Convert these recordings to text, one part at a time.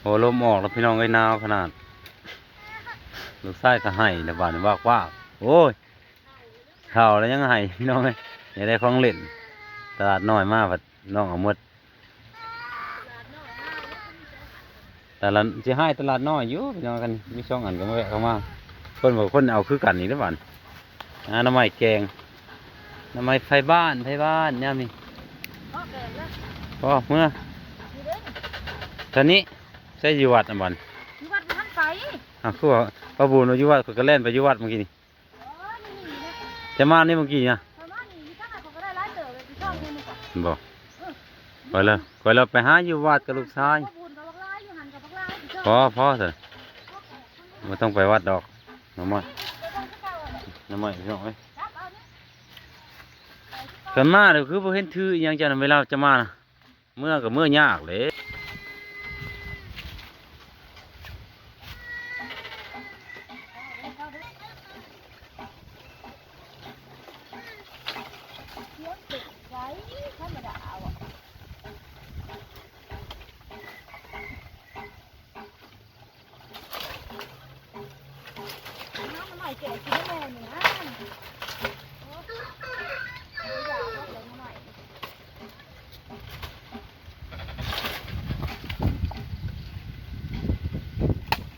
ໂອ້ ລົມອອກແລ້ວພີ່ນ້ອງເອີຍ ໜາວຂະໜາດ. ລູກຊາຍກໍໄຫ້ແລ້ວບາດນີ້ ວາກໆ. ໂອ້ຍ ເຖົ້າແລ້ວຍັງໄຫ້ພີ່ນ້ອງເອີຍ ຢາກໄດ້ຂອງຫຼິ້ນ. ຕະຫຼາດນ້ອຍມາພັດນ້ອງເອົາໝົດ. ຕະຫຼາດ ຊິໃຫ້ຕະຫຼາດນ້ອຍຢູ່ພີ່ນ້ອງ ຄັນມີສອງອັນກໍມາແວະເຂົ້າມາ. ເພິ່ນບອກຄົນເອົາຄືກັນອີກແລ້ວບາດນີ້. ຫາໜໍ່ໄມ້ແກງ ໜໍ່ໄມ້ໄຟບ້ານ ໄຟບ້ານຍາມນີ້. ພໍແກງແລ້ວ ພໍເມືອ. ນີ້ເດ້ ຕອນນີ້ໃສຢູ່ວັດນະບັດ? ຢູ່ວັດບໍ່ທັນໄປ. ອ້າວ ຄືວ່າປ້າບຸນວ່າຢູ່ວັດ ຂ້ອຍກໍແລ່ນໄປຢູ່ວັດມື້ກີ້ນີ້. ອໍ ນີ້ໆ ຈະມານີ້ມື້ກີ້ນະ. ປະມານນີ້ ມີທັງນັ້ນເຂົາກໍໄດ້ຫຼາຍເຕີບເລີຍ ຊິຊອກເງິນນີ້ກໍ ບໍ່ ເອີ ຂ້ອຍລະ ຂ້ອຍລະໄປຫາຢູ່ວັດກັບລູກຊາຍ. ປະບຸນກໍບັກຫຼາຍ ຢູ່ຫັ້ນກໍບັກຫຼາຍ ຊິຊອກ. ພໍ ພໍຊັ້ນ ບໍ່ຕ້ອງໄປວັດດອກ. ໜໍ່ໄມ້ ໜໍ່ໄມ້ພີ່ນ້ອງເອີຍ. ຄັນມາແລ້ວຄືບໍ່ເຫັນຖືອີ່ຫຍັງ ເຈົ້ານະ ເວລາຈະມານະ. ເມືອກໍເມືອຍາກເດ້.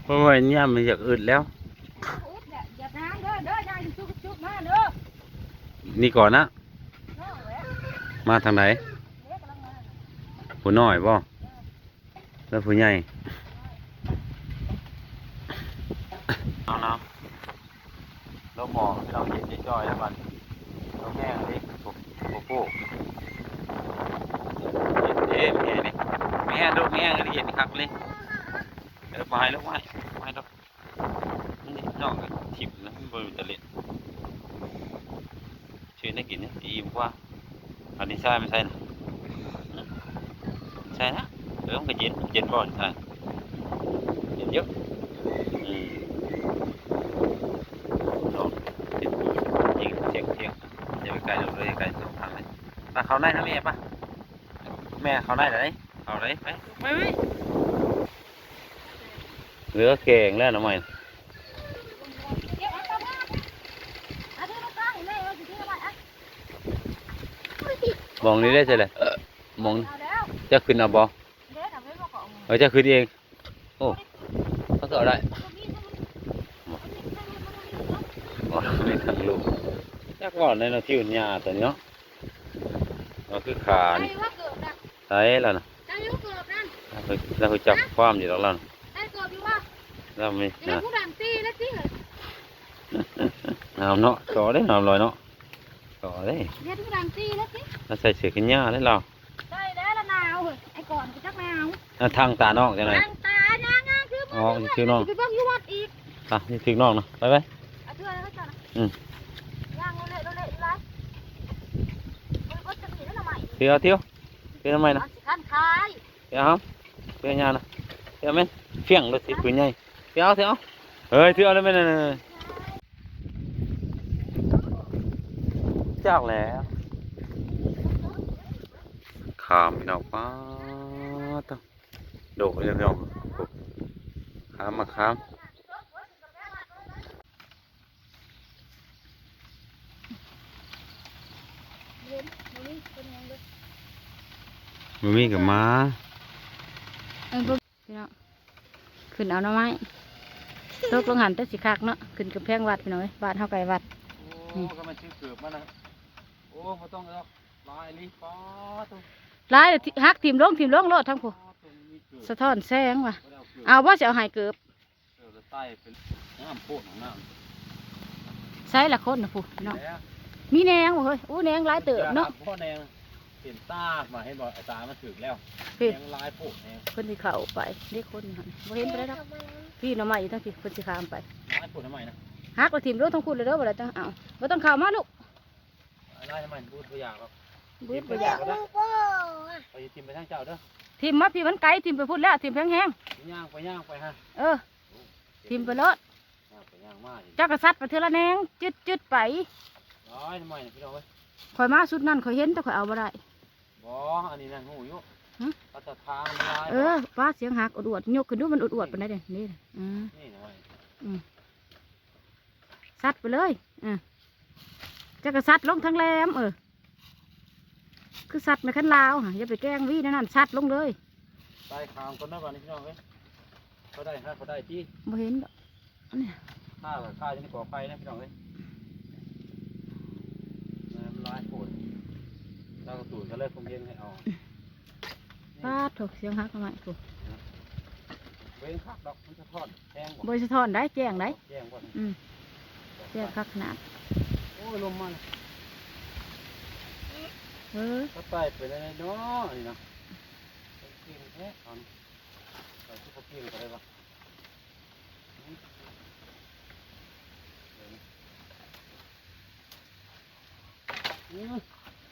ໂອ້ຍ ຍາມນີ້ຢາກອຶດແລ້ວ. ອຶດແຫຼະ ຢາກຫາເດີ ເດີ ຍ່າງຈຸກໆມາເດີ. ນີ້ກ່ອນນະ ນ້ອງແຫຼະ ມາທາງໃດ? ເດ້ ກຳລັງມາ. ຜູ້ນ້ອຍບໍ່? ເອີ ແລ້ວຜູ້ໃຫຍ່? ເອົາເນາະ ລົມອອກ ພີ່ນ້ອງ ເຢັນຈ່ອຍໆ ແລ້ວບັດນີ້. ລົມແຮງເດ້ ໂອ້ໂຫ ເຢັນເດ້ ມີແຮງເດ້ ມີແຮງ ລົມແຮງເດ້ ເຢັນຄັກເລີຍ. ເອີ ບໍ່ໃຫ້ ບໍ່ໃຫ້ ບໍ່ໃຫ້ດອກ. ນີ້ນ້ອງກໍຖິ້ມນະ ມັນບໍ່ເປັນຕາຫຼິ້ນ. ຊື້ແນວກິນນີ້ ອີ່ມກວ່າ. ເອົາດິນຊາຍມາໃສ່ນະ ໃສ່ນະ. ເອີ ມັນກໍເຢັນ ເຢັນບໍ່ດິນຊາຍ? ເຢັນຢູ່. ອືມ ນ້ອງເປັນຜູ້ຍິງສຽງທຽງ. ຢ່າໄປໃກ້ດອກເດີ ໄກສອງທາງເລີຍ. ໄປເຂົ້າໃນນະແມ່ ໄປ ແມ່ເຂົ້າໃນເລີຍ. ເອົາເລີຍ ໄປ ໄປ ໄປ. ເຫຼືອແກງແລ້ວໜໍ່ໄມ້. ມອງນີ້ໄດ້ໃສລະ? ມອງ ເຈົ້າຂຶ້ນເອົາບໍ່? ເອີ ເຈົ້າຂຶ້ນເອງ. ໂອ້ ເຂົາກໍເອົາໄດ້. ບໍ່ ບໍ່ ມີທັງລູກ. ຈັກວ່າແນວ ທິວຫຍ້າຕົວນີ້ເນາະ. ກໍຄືຂານີ້ ໃສ່ລະນະ ໃສ່ຢູ່ເກີບນັ້ນ ລາວຮູ້ຈັກຄວາມຢູ່ດອກລາວນະ. ໃສ່ເກີບຢູ່ບໍ່? ລາວມີ ເຮັດຜູ້ດັງຕີແລ້ວຕິ. ງາມເນາະ ຫຼໍ່ເດ້ ງາມຫຼອຍເນາະ ຫຼໍ່ເດ້. ເຮັດຜູ້ດັງຕີແລ້ວຕິ ລາວໃສ່ເສື້ອແຂນຍາວເດ້ລາວ. ໃສ່ແລ້ວລະໜາວ ເຮີ້ຍ ໄອ້ກ່ອນກໍຈັກໜາວ. ອ່າ ທາງຕານອກຈັ່ງໃດ? ທາງຕາຍ່າງໆ ຄື ອໍ ຖືກນ້ອງ ໄປເບິ່ງຢູ່ວັດອີກ. ອ່ະ ຖືກນ້ອງນະ ໄປໄປ. ເອົາເທື່ອແລ້ວເຈົ້ານະ ອືມ ຍ່າງໂລເລໂລເລຢູ່ຫຼາຍ. ບໍ່ໄດ້ເບິດຈັກນີ້ເດ້ໜໍ່ໄມ້ ຖືເອົາ ຖືເອົາ ຖືໜໍ່ໄມ້ນະ ມັນຊິຄັນຄາຍ. ເອົາ ເອົາ ເອົາຍານະ ເອົາແມ່ນ ຟຽງໂລດຊິ ປືນໃຫຍ່ ເອົາ ເອົາ ເອົາ. ເຮີ້ຍ ຖືເອົາແລ້ວແມ່ນ ຈັກແຫຼະ ຂາມພີ່ນ້ອງ. ປາດໂທ້ ໂດກເລີຍພີ່ນ້ອງ ຂາມ ມາຂາມ. ບໍ່ມີກໍມາ ເອີ ພີ່ນ້ອງ ຂຶ້ນເອົາໜໍ່ໄມ້ ຕົກລົງຫັ້ນແຕ່ຊິຄັກເນາະ. ຂຶ້ນກຳແພງວັດພີ່ນ້ອງເອີຍ ບ້ານເຮົາໃກ້ວັດ. ໂອ້ ນີ້ ກໍມາຊື້ເກີບມານະ. ໂອ້ ບໍ່ຕ້ອງດອກ ຫຼາຍອີ່ຫຼີ. ປາດໂທ້ ຫຼາຍ ຫັກຖິ້ມລົງ ຖິ້ມລົງໂລດທາງຜູ້ ປາດໂທ້ ມີເກີບ ສະທ້ອນແສງວ່າ. ບໍ່ໄດ້ເອົາເກີບ ເອົາບໍ່ ຊິເອົາໃຫ້ເກີບ. ເອີ ລະໃສ່ເປັນງາມໂພດ ງາມ. ໃສລະຄົນນະຜູ້ນ້ອງ ມີແນງບໍ່ເຮີ້ຍ? ໂອ້ ແນງຫຼາຍເຕີບເນາະ ບໍ່ແນງ ເຫັນຕາມາ ເຫັນບໍ່ ຕາມັນຖືກແລ້ວ ເຫັນແນງຫຼາຍໂພດແຮງ. ເພິ່ນຊິເຂົ້າໄປເດ້ ຄົນຫັ້ນບໍ່ເຫັນໄປໄດ້ດອກ. ພີ່ໜໍ່ໄມ້ຢູ່ທາງພີ້ ເພິ່ນຊິຂ້າມໄປ. ຫຼາຍໂພດໜໍ່ໄມ້ນະ ຫັກລະຖິ້ມລົງທາງພຸ້ນລະເດີ ບໍ່ໄດ້ຕ້ອງເອົາ ບໍ່ຕ້ອງເຂົ້າມາລູກ. ຫຼາຍໜໍ່ໄມ້ ບູດບໍ່ຢາກດອກ ບູດບໍ່ຢາກ. ຂ້ອຍຊິຖິ້ມໄປທາງເຈົ້າເດີ ຖິ້ມມາພີ້ ມັນໄກ ຖິ້ມໄປພຸ້ນແລ້ວ ຖິ້ມແຮງໆ. ຍ່າງໄປ ຍ່າງໄປຫາ ເອີ ຖິ້ມໄປໂລດ ຍ່າງໄປຍ່າງມາ. ເຈົ້າກໍຊັດໄປເທື່ອລະແນງ ຈຶດໆໄປ. ຫຼາຍໜໍ່ໄມ້ນະ ພີ່ນ້ອງເອີຍ ຂ້ອຍມາຊຸດນັ້ນ ຂ້ອຍເຫັນ ແຕ່ຂ້ອຍເອົາບໍ່ໄດ້. ບໍ່ ອັນນີ້ນະ ຮູ້ຢູ່ ຫື? ເຂົາຈະທາງມັນຫຼາຍ ເອີ ບໍ່? ປ້າ ສຽງຫັກອວດໆ ຍົກຂຶ້ນດູ ມັນອວດໆປານໃດເດ ນີ້ນະ ອືມ ນີ້ນະ ອືມ ຊັດໄປເລີຍ ເອີ ເຈົ້າກໍຊັດລົງທາງແຫຼມ ເອີ ຄືຊັດແມ່ຄັນລາວຫັ້ນ ຢ່າໄປແກ່ງວີແນວນັ້ນ ຊັດລົງເລີຍ. ໄຕ່ຂ້າມກ່ອນເດີບາດນີ້ ພີ່ນ້ອງເອີຍ ພໍໄດ້ຫາ ພໍໄດ້ຕິ ບໍ່ເຫັນດອກ ນີ້ ຂ້າ ຂ້າຢູ່ໃນກອໄຜ່ນະ ພີ່ນ້ອງເອີຍ ແມ່ນມັນຫຼາຍໂພດ ລາວກໍຕູດກັນເລີຍ ຄົງເຫັນໃຫ້ເອົາ ປາດໂທ້ ສຽງຫັກໜໍ່ໄມ້ພຸ້ນ ເບິ່ງຄັກດອກ ມັນສະທ້ອນແສງບໍ່? ບໍ່ສະທ້ອນໄດ໋ ແຈ້ງໄດ໋ ແຈ້ງບໍ່? ອືມ ແຈ້ງຄັກຂະໜາດ ໂອ້ຍ ລົມມາແລ້ວ ເອີ ກໍໄຕ່ໄປໄດ້ເນາະ ອັນນີ້ນະ ເກັ່ງແທ້ ເຂົານີ້ ເຂົາຊິບໍ່ເກັ່ງປານໃດວະ? ອືມ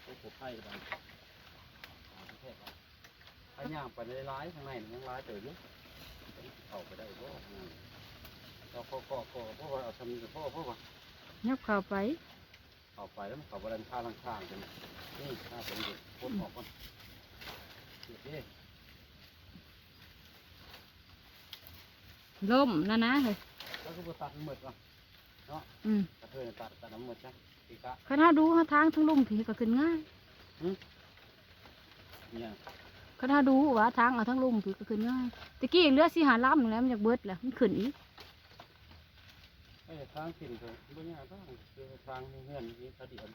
ໂອ້ໂຫ ໄຜ່ລະບາດນີ້ ຕາຍແທ້ໆ ໄປຍ່າງໄປຫຼາຍໆ ຂ້າງໃນມັນຍັງຫຼາຍເຕີບຢູ່ ເຂົ້າໄປໄດ້ບໍ່? ເຈົ້າເກາະໆ ເພາະວ່າເອົາຊ່ຳນີ້ກໍພໍ ພໍວ່າ ຍັບເຂົ້າໄປ ເຂົ້າໄປແລ້ວມັນເຂົ້າບໍ່ໄດ້ ມັນຄາຫຼັງຄາງ ນີ້ ຄາຕົງນີ້ ປົດອອກກ່ອນ ເກັບເດ້. ລົ້ມນະນາເຮີຍ ແລ້ວຄືບໍ່ຕັດມັນໝົດວະເນາະ? ອືມ ກະເທີຍຕັດ ຕັດມັນໝົດຊະ ອີກະ ຄັນເຮົາດູເຮົາທາງທາງລຸ່ມພີ້ກໍຂຶ້ນງ່າຍ. ຫື? ອີຫຍັງ? ຄັນເຮົາດູວ່າທາງເອົາທາງລຸ່ມພີ້ກໍຂຶ້ນງ່າຍ ຕະກີ້ເຫຼືອສີ່ຫ້າລຳແລ້ວ ມັນຢາກເບິດແລ້ວ ມັນຂຶ້ນອີກ. ເອີ ທາງຂຶ້ນກໍບໍ່ຍາກດອກ ຄືທາງມີເຮືອນມີຄາດຽວ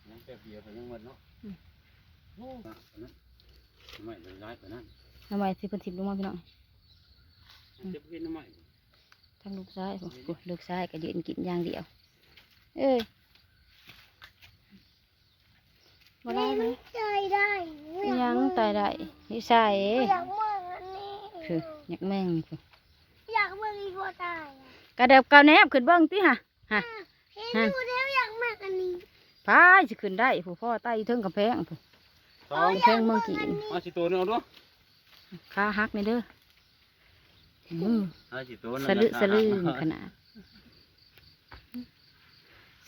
ຍັງແປັບດຽວກໍຍັງໝົດເນາະ. ອືມ ໂອ້ ໜໍ່ໄມ້ຫຼາຍປານນັ້ນ ໜໍ່ໄມ້ທີ່ເພິ່ນຖິ້ມລົງມາ ພີ່ນ້ອງ ອືມ ຈະບໍ່ເຫັນໜໍ່ໄມ້ ທາງລູກຊາຍພຸ້ນ ລູກຊາຍກໍຢືນກິນຢ່າງດຽວ ເອີຍ ບໍ່ໄດ້ເລີຍ ນີ້ມັນໄຕ່ໄດ້ ອີຫຍັງໄຕ່ໄດ້ ຢູ່ໃສ? ຢາກເບິ່ງອັນນີ້ ຄື ຢາກເບິ່ງພຸ້ນ ຢາກເບິ່ງອີ່ພໍ່ຕາຍ ກະເດີບເກົາແນບຂຶ້ນເບິ່ງຕິຫະ. ຮະ ເຫັນຢູ່ແລ້ວ ຢາກມັກອັນນີ້ ພາຍຊິຂຶ້ນໄດ້ຜູ້ພໍ່ໄຕ່ເທິງກຳແພງຜູ້ ສອງ ກຳແພງເມືອງຈີນ ເອົາຊິໂຕໜຶ່ງເອົາດູ ຂາຫັກແດ່ເດີ ອືມ ເອົາຊິໂຕໜຶ່ງ ສະລຶສະລຶຂະໜາດ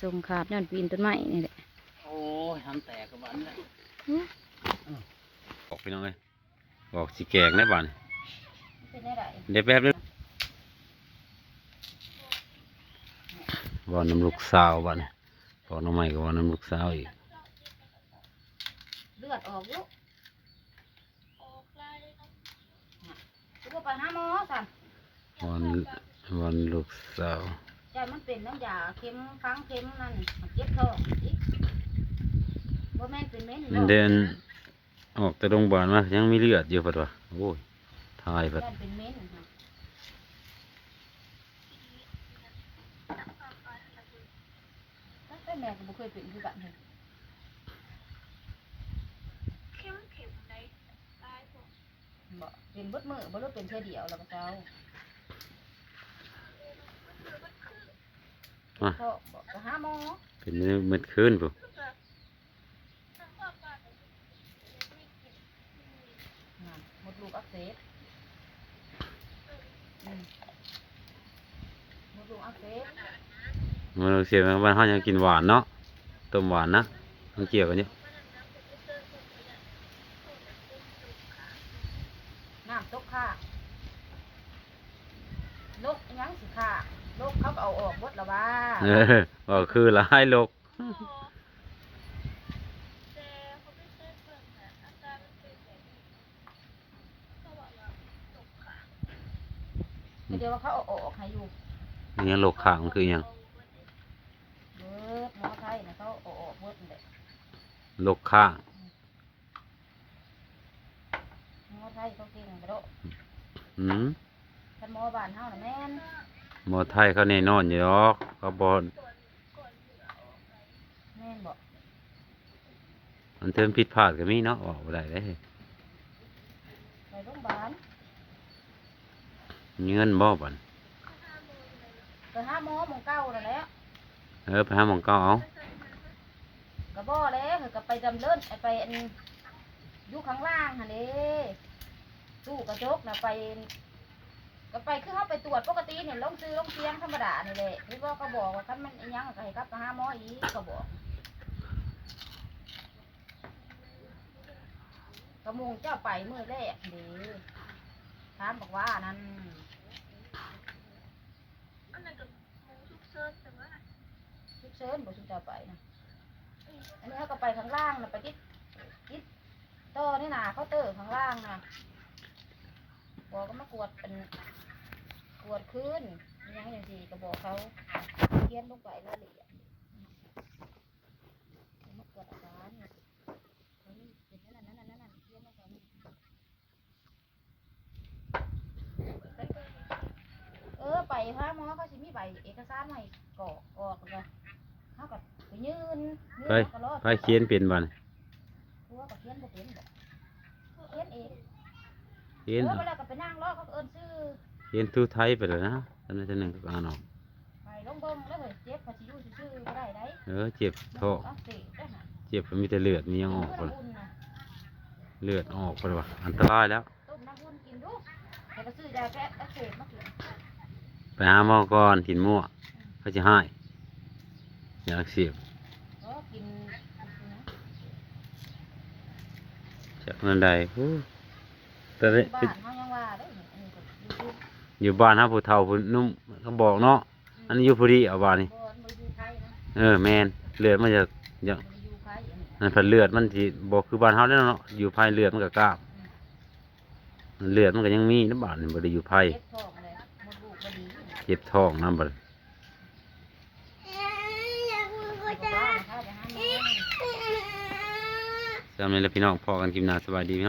ສົ້ງຂາດຍ້ອນປີນຕົ້ນໄມ້ນີ້ແຫຼະ ໂອ້ຍ ຫຳແຕກກະບາດນີ້ແຫຼະ ອືມ ອອກ ພີ່ນ້ອງເອີຍ. ອອກຊິແກງໄດ້ບາດນີ້ ເປັນແນວໃດ ໄດ້ແປບໜຶ່ງ ເວົ້ານຳລູກສາວບາດນີ້ ປອກໜໍ່ໄມ້ກໍເວົ້ານຳລູກສາວອີກ ເລືອດອອກຢູ່ ຄືບໍ່ໄປຫາໝໍຊັ້ນ ວອນ ວອນລູກສາວ ຢ້ານມັນເປັນນ້ຳຢາເຂັມ ຝັງເຂັມນັ້ນ ເຈັບທ້ອງອີກ ບໍ່ແມ່ນເປັນເມັນ ເດ ອອກແຕ່ໂຮງບານມາຍັງມີເລືອດຢູ່ເພິ່ນວ່າ ໂອ້ຍ ຖ່າຍເພິ່ນ ຢ້ານເປັນເມັນຫັ້ນ ແຕ່ແມ່ກໍບໍ່ເຄີຍເປັນຄືກັນເດ ເຂັມໆ ໄດ໋ ຫຼາຍພວກ ບໍ່ ເປັນເບິດມື້ບໍ່ ຫຼືເປັນເທື່ອດຽວແລ້ວກໍເຊົາ ເປັນເບິດມື້ ເປັນເບິດຄືນພຸ້ນ ນັ້ນ ມົດລູກອັກເສບ ອືມ ມົດລູກອັກເສບ ມົດລູກອັກເສບ ບ້ານເຮົາຍັງກິນຫວານເນາະ ຕົ້ມຫວານນະ ມັນກ່ຽວກັນຢູ່ ນ້ຳຕົກຄ້າງ ລົກອີ່ຫຍັງຊິຄ້າງ ລົກເຂົາກໍເອົາອອກເບິດລະວ່າ ເອີ ເວົ້າຄືຫຼາຍລົກ ກໍດຽວວ່າເຂົາເອົາອອກໃຫ້ຢູ່ ອີຫຍັງລົກຄ້າງມັນຄືອີຫຍັງ ເບິດ ໝໍໄທນະ ເຂົາເອົາອອກເບິດຫັ້ນແຫຼະ ລົກຄ້າງ ໝໍໄທເຂົາເກັ່ງກະໂດະ ອືມ ຄັນໝໍບ້ານເຮົານະແມ່ນ ໝໍໄທເຂົາແນ່ນອນຢູ່ດອກ ເຂົາບໍ່ ແມ່ນບໍ່ ອັນເທີນຜິດພາດກໍມີເນາະ ເວົ້າບໍ່ໄດ້ເດ້ ໄປໂຮງບານ ມີເງິນບໍ່ບັດ ໄປຫາໝໍໝ່ອງເກົ່ານັ້ນແຫຼະ ເອີ ໄປຫາໝ່ອງເກົ່າເອົາ ກໍບໍ່ແຫຼະ ເຂົາກໍໄປດຳເນີນ ໄປອັນ ຢູ່ຂ້າງລ່າງຫັ້ນເດ້ ຕູ້ກະຈົກນະ ໄປ ກໍໄປຄືເຮົາໄປຕວດປົກກະຕິນີ້ ລົງຊື່ລົງສຽງທຳມະດານີ້ແຫຼະ ເຫັນບໍ່ ເຂົາບອກວ່າຄັນມັນອີ່ຫຍັງກໍໃຫ້ກັບໄປຫາໝໍອີກ ເຂົາບອກ. ກະໝູ່ເຈົ້າໄປມື້ແລກເດ້ ຖາມບັກຫວ້ານັ້ນ ອັນນັ້ນກະໝູ່ສຸກເສີນແຕ່ວ່າ ສຸກເສີນບໍ່ ຊຸມເຈົ້າໄປນະ? ອັນນີ້ເຮົາກະໄປຂ້າງລ່າງນະ ໄປຕິດ ຕິດຕໍ່ໃນໜ້າເຄົາເຕີຂ້າງລ່າງນະ ບອກກະມາກວດ ອັນ ກວດຄືນ ອີ່ຫຍັງຈັ່ງຊີ້ ກະບອກເຂົາ ຂຽນລົງໄປລາຍລະອຽດ ມາກວດອາການ ເປັນອັນນັ້ນ ອັນນັ້ນ ອັນນັ້ນ ຂຽນລົງໄປ ເອີ ໄປຫາໝໍ ເຂົາຊິມີໃບເອກະສານມາໃຫ້ກອກ ກອກແລ້ວກະ ເຮົາກະໄປຍື່ນ ຍື່ນ ໄປ ແລ້ວກະລໍ ໃຜຂຽນເປັນບາດນີ້? ຜົວກະຂຽນບໍ່ເປັນ ຂຽນເອງ ຂຽນ ເອີ ບາດແລ້ວກະໄປນັ່ງລໍ ເຂົາກະເອີ້ນຊື່ ຂຽນຖືໄທໄປແລ້ວນະ ອັນນັ້ນເທື່ອໜຶ່ງກະອ່ານອອກ ໄປລອງເບິ່ງເດີ ເຈັບ ເຂົາຊິຢູ່ຊື່ໆບໍ່ໄດ້ໃດ ເອີ ເຈັບທ້ອງ ເຈັບ ມີແຕ່ເລືອດມີຫຍັງອອກ ເລືອດອອກ ເພິ່ນວ່າອັນຕະລາຍແລ້ວ ຕົ້ມນ້ຳອຸ່ນກິນດູ ແລ້ວກະຊື້ຢາແກ້ອັກເສບມາກິນ ໄປຫາໝໍກ່ອນ ກິນມົ້ວ ເຂົາຊິຮ້າຍ ຢາອັກເສບ ເອີ ກິນ ຈັກແນວໃດ ໂອ້ ແຕ່ ຢູ່ບ້ານເຮົາຍັງວ່າເດ້ ອັນນີ້ກະຢູ່ ຢູ່ບ້ານເຮົາຜູ້ເຖົ້າຜູ້ໜຸ່ມກະບອກເນາະ ອືມ ອັນນີ້ຢູ່ຜູ້ດຽວບາດນີ້ ບໍ່ ມັນບໍ່ໄດ້ຢູ່ໄພນະ ເອີ ແມ່ນ ເລືອດມັນຈະ ຈະ ບໍ່ໄດ້ຢູ່ໄພ ອັນນີ້ ອັນພັດເລືອດມັນຊິບໍ່ຄືບ້ານເຮົາແລ້ວເນາະ ຢູ່ໄພເລືອດມັນກະກ້າງ ອືມ ເລືອດມັນກະຍັງມີນະບາດນີ້ ບໍ່ໄດ້ຢູ່ໄພ ເຈັບທ້ອງແລ້ວ ມົດລູກບໍ່ດີ ເຈັບທ້ອງນຳບາດ ຊ່ຳນີ້ແຫຼະພີ່ນ້ອງ ພໍ້ກັນຄລິບໜ້າ ສະບາຍດີພີ່ນ້ອງ.